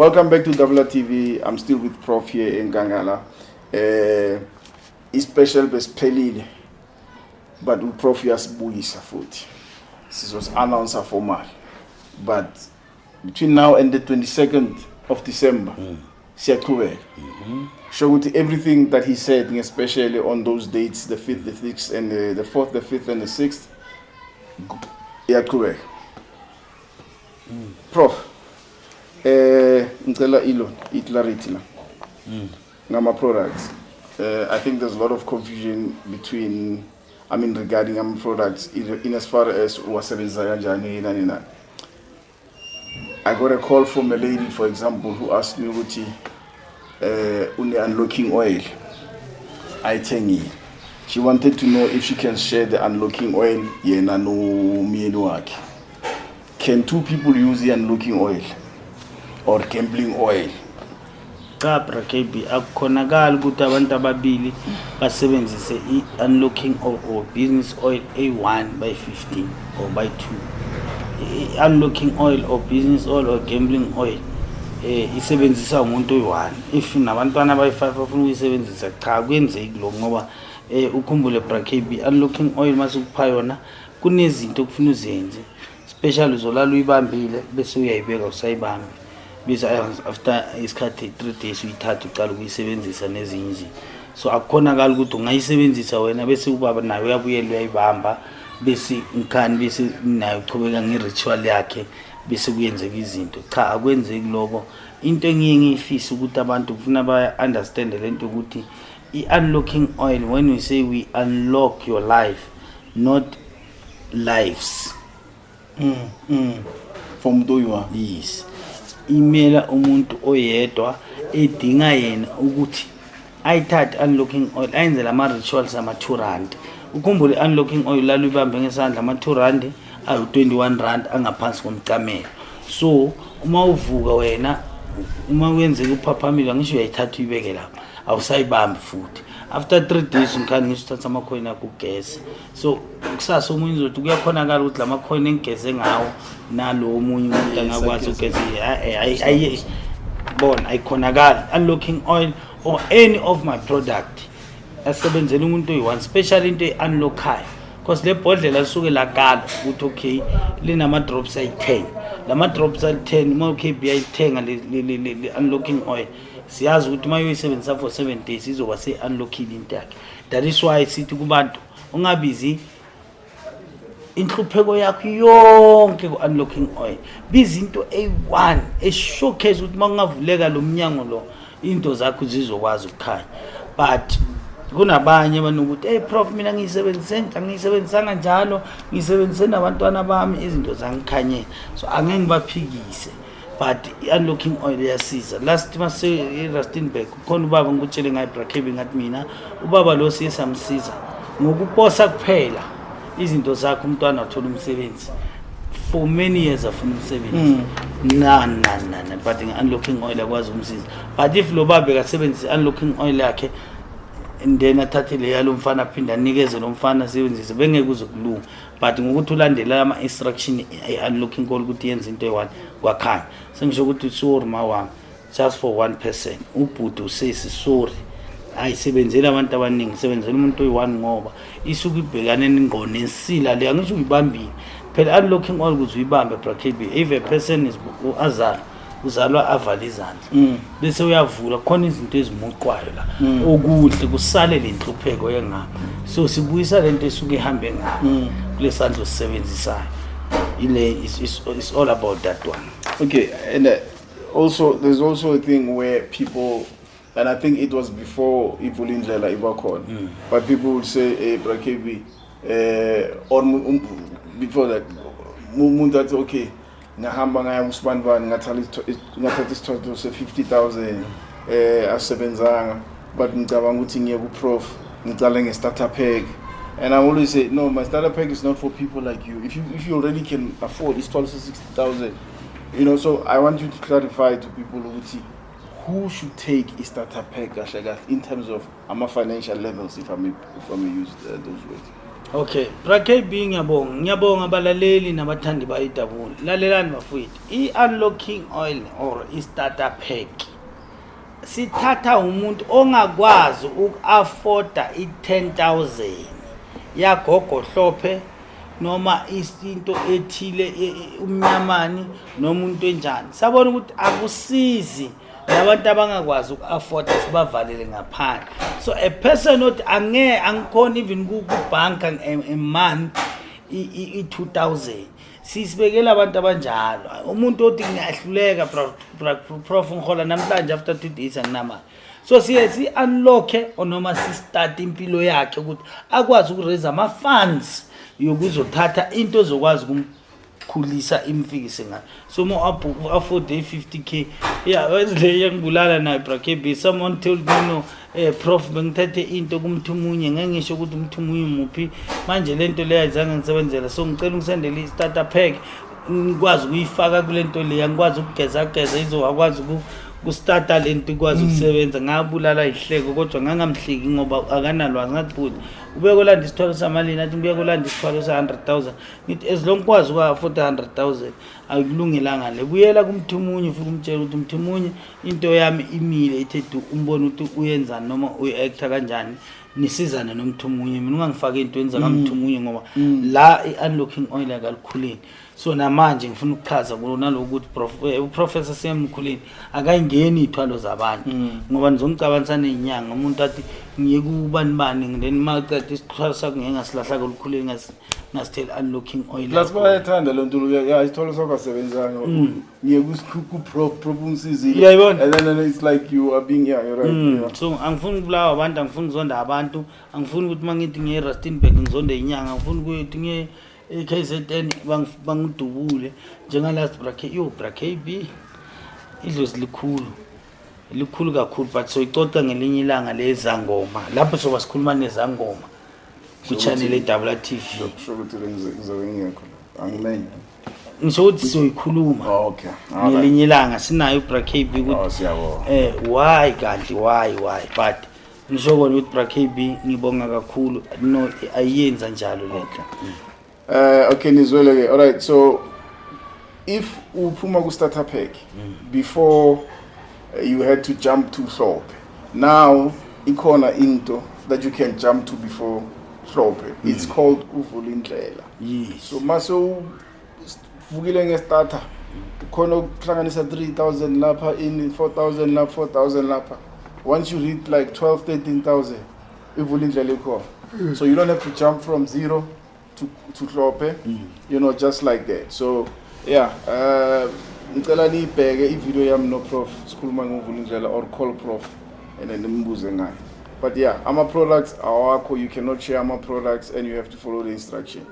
Welcome back to WTV. I'm still with Prof here in Gangala. I-special besiphelile, but uProf uyasibuyisa futhi. Sizos-announce formal. But between now and the 22nd of December, siyaqhubeka. Sho ukuthi everything that he said, especially on those dates, the 5th, the 6th, and the 4th, the 5th, and the 6th, iyaqhubeka. Prof, ngicela ilo i-clarity la ngama products. I think there's a lot of confusion between, I mean, regarding ama products in as far as uwasebenzisa kanjani, nani nani. I got a call from a lady, for example, who asked me ukuthi une unlocking oil ayithengile. She wanted to know if she can share the unlocking oil yena nomyeni wakhe. Can two people use the unlocking oil or gambling oil? Cha, bra KB, akukhonakali ukuthi abantu ababili basebenzise i-unlocking or business oil a-1 by 15 or by 2. I-unlocking oil or business oil or gambling oil isebenzisa umuntu oyi-1. If nabantwana abayi-5 bafuna ukuyisebenzisa, cha, kwenzeki lokho, ngoba ukhumbule, bra KB, unlocking oil masikupha yona kunezinto okufuna uzenze special. Uzolala uyibambile, bese uyayibeka, usayibambi, bese after isikhathi, 3 days, uyithathe uqala ukuyisebenzisa nezinye izinto. So akukhonakali ukuthi ungayisebenzisa wena, bese ubaba naye uyabuyela uyayibamba, bese ngikhani, bese naye uchubeka nge-ritual yakhe, bese kuyenzeka izinto. Cha, akwenzeki lokho. Into engiye ngiyifise ukuthi abantu kufuna ba-understande lento ukuthi i-unlocking oil, when we say we unlock your life, not lives. For umuntu oyi-one. Yes, imela umuntu oyedwa edinga yena ukuthi ayithathe unlocking oil, ayenze lama-rituals ama-R2. Ukhumbule, i-unlocking oil lalo ibambe ngesandla, ama-R2 awu-R21 angaphansi komcamelo. So uma uvuka wena, uma wenzeka uphaphamile, angisho, uyayithatha uyibeke lapha, awusayibambi futhi. After 3 days, ngikhani ngisho, uthatha amakhoyini akho ugeze. So kusasa omunye uzothi kuyakhonakala ukuthi la makhoyini engigeze ngawo nalo omunye umuntu angakwazi ukugeza. Bona, ayikhonakali. Unlocking oil or any of my product asebenzela umuntu oyi-one, special into e-unlockayo, because le bhodlela lisuke lakala ukuthi okay, linama-drops ayi-10. Lama drops ayi-10, uma u-KB ayithenga le unlocking oil, siyazi ukuthi uma uyoyisebenzisa for 7 days izoba se-unlockile into yakhe. That is why sithi kubantu, ungabizi inhlupheko yakho yonke ku-unlocking oil, biza into eyi-one e-showcase ukuthi uma kungavuleka lo mnyango lo, into zakho zizokwazi ukukhanya. But kunabanye abanokuthi, "Hey Prof, mina ngiyisebenzise, angiyisebenzisanga njalo, ngiyisebenzise nabantwana bami, izinto zangikhanyela." So angeke ngibaphikise, but i-unlocking oil iyasiza. Last mase e-Rustenburg kukhona ubaba ngikutshele ngayo, bra KB, ngathi mina ubaba lo siye samsiza ngokuposa kuphela izinto zakhe, umntwana wathola umsebenzi. For many years afuna umsebenzi, na na na na, but nge-unlocking oil akwazi ukumsiza. But if lo baba bekasebenzisa i-unlocking oil yakhe and then athathe leya lo mfana, aphinde anikeze lo mfana asebenzise, bengeke kuze kulunga. But ngokuthi ulandela ama-instruction i-unlocking oil ukuthi yenze into eyi-one, kwakhanya. Sengisho ukuthi sorry ma wami, just for one person, ubhuti, usesi, sorry, ayisebenzeli abantu abaningi, isebenzela umuntu oyi-one, ngoba isuke ibhekane ngqo nensila le. Angisho uyibambile phela unlocking oil ukuze uyibambe, bra KB. If a person is azalwa, uzalwa avale izandla, bese uyavula, khona izinto ezimuqwayo la okuhle kusale le nhlupheko engapha. So sibuyisa lento esuke ihambe ngapha kule sandla osisebenzisayo. Ile is all about that one. Okay, and also there's also a thing where people, and I think it was before iVulindlela ibakhona, but people would say, "Hey, bra KB," or before that, umuntu athi, "Okay, ngahamba ngaya kusibanibani, ngathatha isithwalo se-50,000, asebenzanga, but ngicabanga ukuthi ngiye ku-Prof, ngicale nge-starter pack." And I always say, "No, my starter pack is not for people like you. If you already can afford isithwalo se-60,000." So I want you to clarify to people ukuthi who should take a starter pack kahle kahle in terms of ama financial levels, if I may use those words. Okay, Bra KB, ngiyabonga. Ngiyabonga abalaleli nabathandi bayidabula. Lalelani bafowethu. I-unlocking oil or i-starter pack. Sithatha umuntu ongakwazi uku-afforda i-10,000 yagogo hlophe noma isinto ethile, umnyamani noma umuntu enjani. Sabona ukuthi akusizi labantu abangakwazi uku-afforda, sibavalele ngaphandle. So a person othi ange angikhona even kubhanka a month i-2000, sisibekela abantu abanjalo. Umuntu othi ngiyahluleka, prof, ngihola namhlanje, after 2 days anginamali. So siye si-unlocke or noma si-start impilo yakhe ukuthi akwazi uku-raise ama-funds yokuzothatha into ezokwazi ukumkhulisa, imfikise ngayo. So uma afford i-50K, yeah, le iyangibulala nayo, Bra KB. Someone told me, "No, prof, bengithathe into kumthi omunye." Ngeke ngisho ukuthi umthi omunye muphi. Manje le nto leyo ayizange ngisebenzela, so ngicela ungisendele i-starter pack ngikwazi ukuyifaka kule nto leya, ngikwazi ukugeza geza, izowakwazi kustarta le nto, ikwazi ukusebenza. Ngabulala ihleko, kodwa ngangamhleki ngoba akanalwazi. Ngathi, "Bhuti, ubuye kolanda isithwalo samalini?" Athi, "Ngibuye kolanda isithwalo sa-100,000." Ngithi, "As long kwazi uku-afford 100,000, akulungelanga le. Buyela kumthi omunye, ufike umtshela ukuthi umthi omunye, into yami imile, ithe du." Umbone ukuthi uyenzani noma uyi-acta kanjani, nisizane nomthi omunye. Mina ungangifaki ey'ntweni zakamthi omunye ngoba la i-unlocking oil akalikhuleni. So namanje ngifuna ukuchaza naloku ukuthi uProfessor CM Mkhuleni akayingeni iy'thwalo zabantu, ngoba nizongicabanisa ney'nyanga. Umuntu athi ngiye kubani bani, then maceda isithwalo sakho ngeke ngasilahla kolukhuleni, ngasithela unlocking oil. Plus Yakho. Bayathanda loo nto ya isithwalo sakho asebenzanga, ngiye ku-prof, prof ungisizile. Uyayibona? And then it's like you are being, yeah, you're right. So angifuni ukubulawa abantu, angifuni ukuzonda abantu, angifuni ukuthi uma ngithi ngiye e-Rustenburg ngizonde inyanga, angifuni ukuthi ngiye e-KZN bangidubule njengalast. Bra K, yo, Bra KB, idlozi likhulu, likhulu kakhulu, but soyicoca ngelinye ilanga lezangoma, lapho soba sikhuluma nezangoma ku-channel eDabula TV. Sho ukuthi ngizobe ngingekho la, angimenye. Ngisho ukuthi sizoyikhuluma Oh, okay. All right. ngelinye ilanga, sinayo uBra KB ukuthi Oh, siyabonga. Why kanti why, but ngisho kona ukuthi, Bra KB, ngibonga kakhulu. No, ayiyenza njalo lento. Okay, nizwele ke. All right, so if uphuma ku starter pack before, you had to jump to Hlophe. Now ikhona into that you can jump to before Hlophe. It's called Uvulindlela. So mase uvukile nge-starter, ukhona ukuhlanganisa 3000 lapha, in 4000 lapha, 4000 lapha. Once you reach like 12 13,000, ivulindlela ikhona. So you don't have to jump from zero to Hlophe, just like that. So yeah, ngicela niyibheke i-video yami no prof sikhuluma ngovulindlela, or call prof and then nimbuze ngayo. But yeah, ama products awakho, you cannot share ama products and you have to follow the instruction.